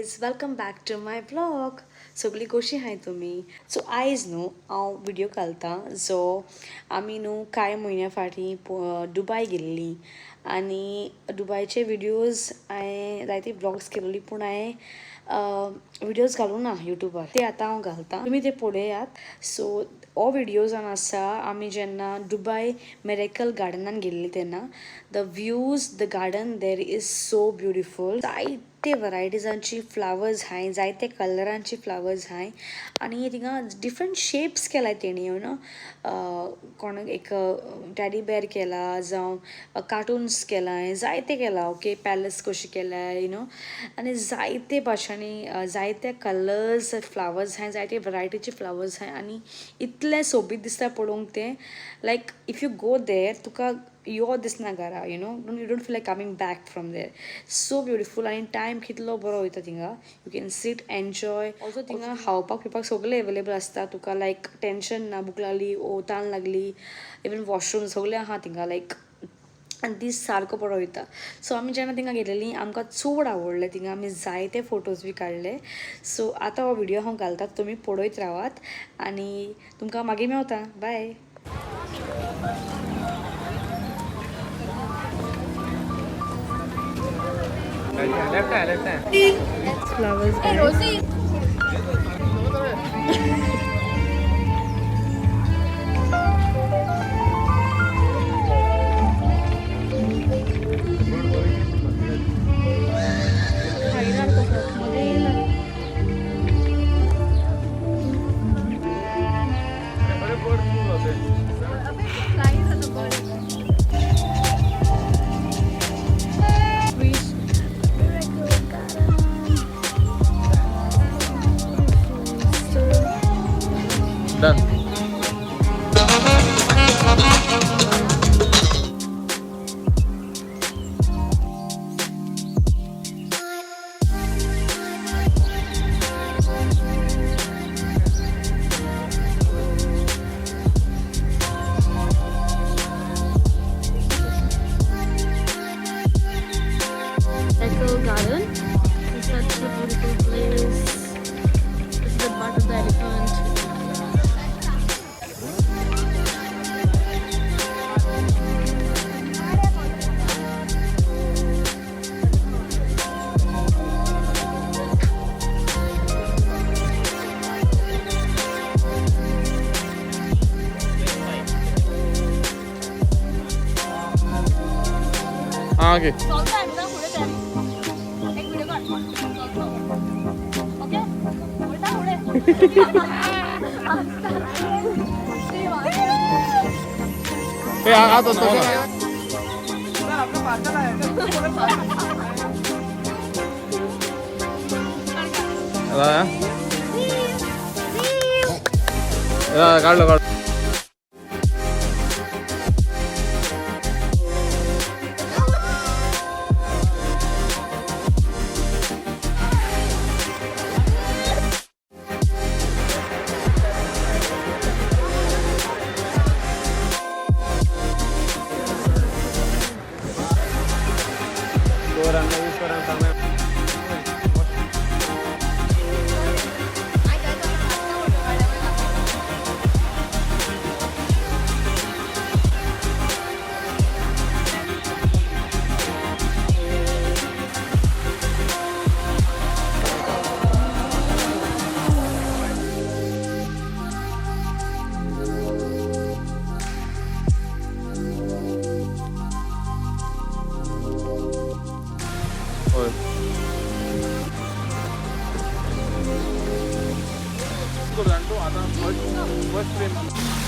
Guys, welcome back to my vlog. सगळीं कशीं आहाय तुमी? सो आयज न्हू हांव व्हिडियो घालतां जो आमी न्हू कांय म्हयन्या फाटीं दुबाय गेल्लीं आनी दुबायचे व्हिडियोज हांवें जायते व्लॉग्स केलेली, पूण हांवें व्हिडियोज घालूंक ना युट्यूबार. ते आतां हांव घालतां, तुमी ते पळयात. सो हो व्हिडियो जावन आसा आमी जेन्ना दुबाय मिरेकल गार्डनान गेल्ली तेन्ना. The views, the garden there is so beautiful. जायते वरायटीजांची फ्लावर्स हाय, जायते कलरांची फ्लावर्स हाय आनी थिंगा डिफरंट शेप्स केलाय तेणी, you know, कोण एक टॅडी बेर केला जावं कार्टुन्स केलाय, जायते केला. ओके, पॅलस कशी केलाय, you know, आनी जायते भाशांनी जायते कलर्स फ्लावर्स हाय, जायते वरायटीचे फ्लावर्स हाय आनी इतलें सोबीत दिसता पळोवंक तें. Like, if you go there, तुका यो दिसना घरा, you don't feel like coming back from there. So beautiful. आनी टायम कितलो बरो वयता थिंगा. You can sit, enjoy. Also थिंगा खावपाक पिवपाक सगळें एवेलेबल आसता. तुका लायक टेंशन ना, भूक लागली ओ तान लागली, इवन वॉशरूम सगळें आहा थिंगा. लायक आनी दीस सारको बरो वयता. सो आमी जेन्ना थिंगा गेलेलीं, आमकां चड आवडलें थिंगा. आमी जायते फोटोज बी काडले. सो आतां हो व्हिडियो हांव घालता, तुमी पळयत रावात आनी तुमकां मागीर मेवता. बाय. लेफ्ट है, लेफ्ट है. Flowers. Rosie. अरे, बर्ड खूप होते. Done. Echo Garden. It's such a beautiful place. This is the butt of the elephant. हाँ, आगे. ओके. ए, आत वचतो ना. काढलं, काढलं. होय. आता फर्स्ट फर्स्ट फ्रेम.